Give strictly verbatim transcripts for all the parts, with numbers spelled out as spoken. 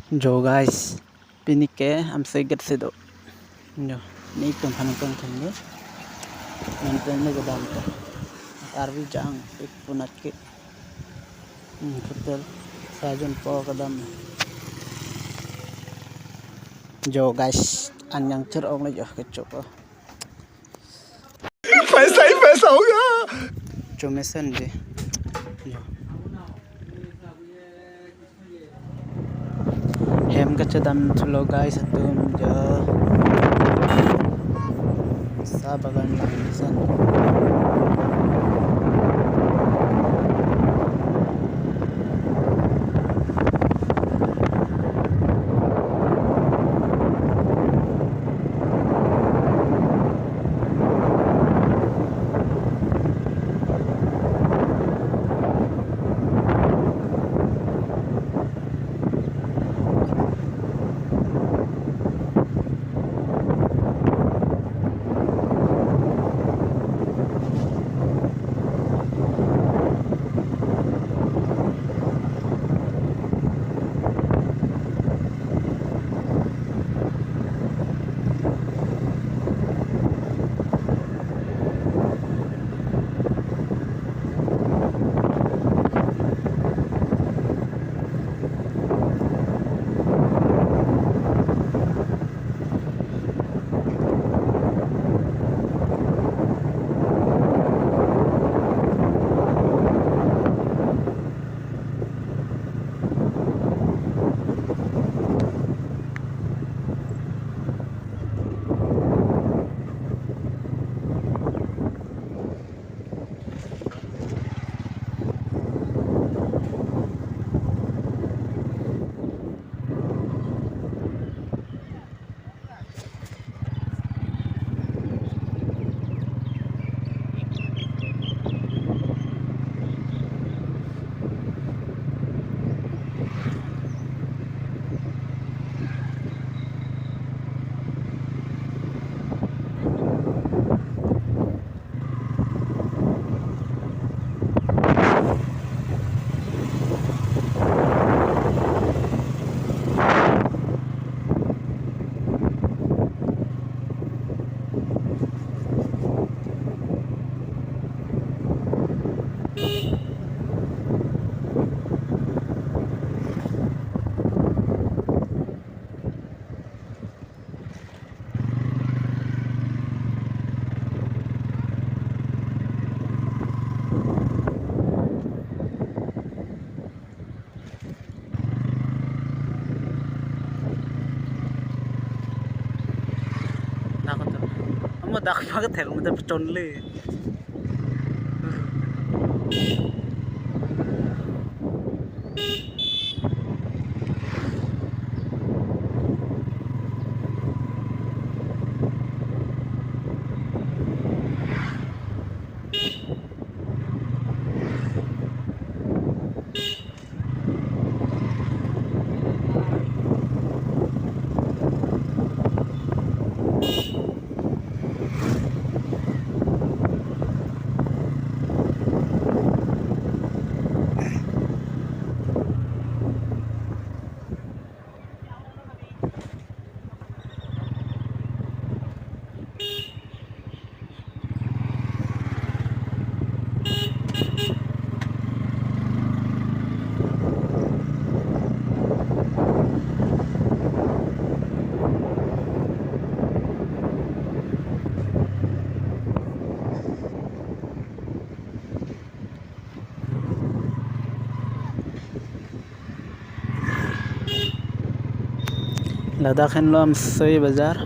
Jo guys, pini ke Amsoi gate si do. Jo, netum aphan tong thenglo. Nonton le kedam ta. Arvi jang ik punat ke. Hmm, hotel Sajon po kedam. Jo guys, anjang cher ong le jo kechopo. पैसा ही पैसा होगा। Chomesen je. Jo. Hem kachedam thulo guys atum jo. Sa bagan lang mesen. Dak to. Amo dak pakai tel mo dak pecon le. Ladak henlo Amsoi Bazar.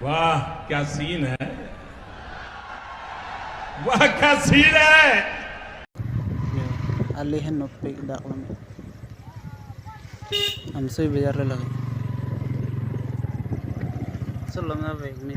वाह, क्या सीन है, वाह, क्या सीन है। Ali henlo pik dak lam. Amsoi Bazar le lagi. Selama baik ni.